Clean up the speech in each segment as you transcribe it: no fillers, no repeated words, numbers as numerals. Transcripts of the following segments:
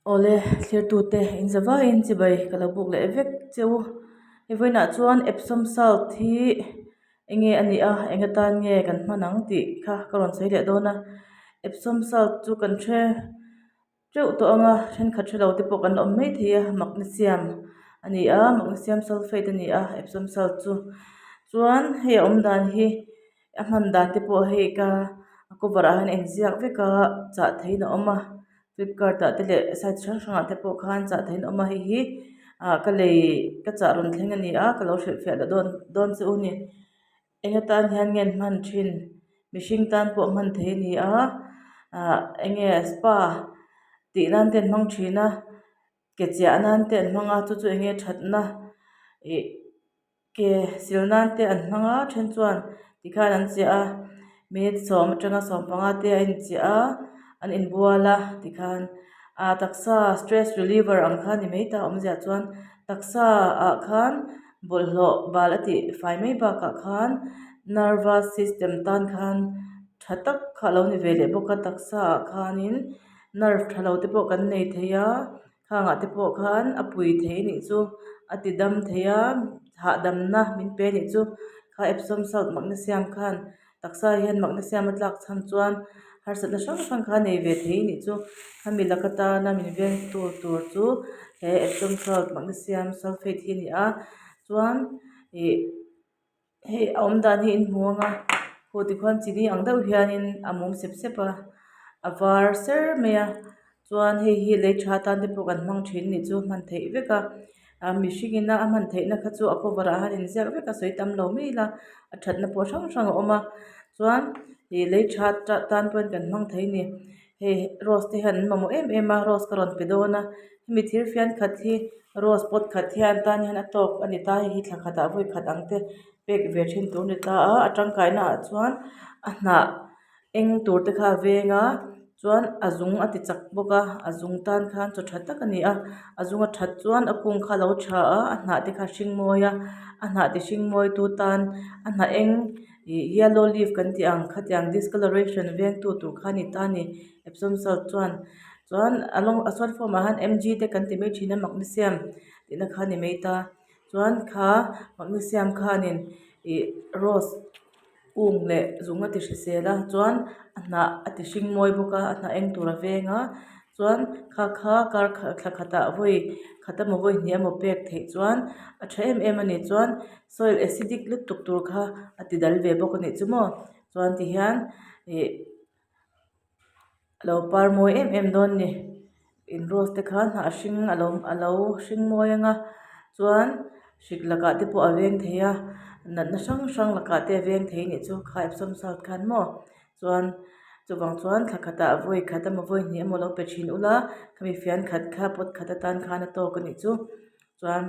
Awle thlirtute in za vaiin chibai ka lo buk leh vek cheu. Hei vawiinah chuan Epsom salt hi eng nge a nih a eng atan nge kan hman ang tih kha ka rawn sawi leh dawn a. Epsom salt chu kan hre teuh tawh ang a thenkhat hrelo te pawh kan la awm mai thei a magnesium a ni a magnesium sulphate a ni a Epsom salt chu. Chuan hei a awm dan hi a hman dan te pawh hei ka a cover ah hian a inziak vek a chah theihin a awm a flipkart ah te leh site hrang hrang ah te pawh khan chah theihin a awm a hei hi ah ka lei ka chah rawn thleng a ni a ka lo hrilhfiah leh dawn dawn che u a ni eng atan hian nge an hman thin mihring tan pawh hman theih a ni a ah eng nge spa tih nan te an hmang thin a ke chiah nan te an hmang a chu chu eng nge thatna ih. Ke sil nan te an hmang a then chuan tikhan an chiah a minute sawm atanga sawmpanga te a inchiah a an inbual a tikhan ah taksa stress reliever ang kha a ni mai ta awmzia chuan taksa ah khan bawlhhlawh bal a tih fai mai bakah khan nervous system tan khan tha tak kha a lo ni ve leh bawk a taksa ah khanin nerve tha lo te pawh kan nei thei a. Khangah te pawh khan a pui thei anih chu a ti dam thei a hahdamna min pe anih chu kha epsom salt magnesium khan taksa hian magnesium a tlak chhan chuan harsatna hrang hrang kha a nei ve thei anih chu khami laka tana min veng tur tur chu he epsom salt magnesium sulphate hi a ni a chuan ih. Hei a awm dan hi in hmu ang a khu tikhuan chini ang deuh hianin a mum sep sep a a var ser mai a chuan hei hi lei tha tan te pawh kan hmang thin anih chu hman theih vek a a mihring ina a hman theihna kha chu a cover ah hian inziak vek a sawi tam lo mai ila a thatna pawh hrang hrang a awm a chuan ih lei tha tan pawhin kan hmang thei a ni hei rose te hian an mamawh em em a rose ka rawn pe dawn a hemi thir fian khat hi rose pot khat hian tan hian a tawk a ni ta hei hi thla khatah vawi khat ang te pek ve thin tur a ni ta a a tangkai naah chuan a hnah eng tur te kha a veng a chuan a zung a ti chak bawk a a zung tan khan chaw tha tak a ni a a zung a that chuan a kung kha a lo tha a a hnah te kha a hring mawi a a hnah ti hring mawi tu tan a hnah eng ih yellow leaf kan tih ang khatiang discoloration veng tu tur kha a ni ta a ni epsom salt chuan chuan a rawng a short form ah hian m g te kan ti mai thin a magnesium tihna kha a ni mai ta chuan kha magnesium khanin ih rose kung leh zung a ti hrisel a chuan a hnah a ti hring mawi bawk a a hnah eng tur a veng a chuan kha kha kar thla khatah vawi khat emaw vawi hnih emaw pek theih chuan a tha em em a ni chuan soil acidic lutuk tur kha a ti dal ve bawk a nih chu maw chuan ti hian ih a lo par mawi em em dawn a ni in rose te kha hnah hring a lo a lo hring mawi ang a chuan hrik lakah te pawh a veng thei a natna hrang hrang lakah te a veng thei a nih chu kha epsom salt khan maw chuan chuvang chuan thla khatah vawi khat emaw vawi hnih emaw lo pe thin ula khami fian khat kha pot khat atan khan a tawk a nih chu chuan.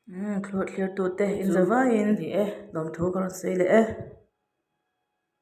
Umm thlawh thlir tute in za vaiin ni e lawmthu ka rawn sawi leh e.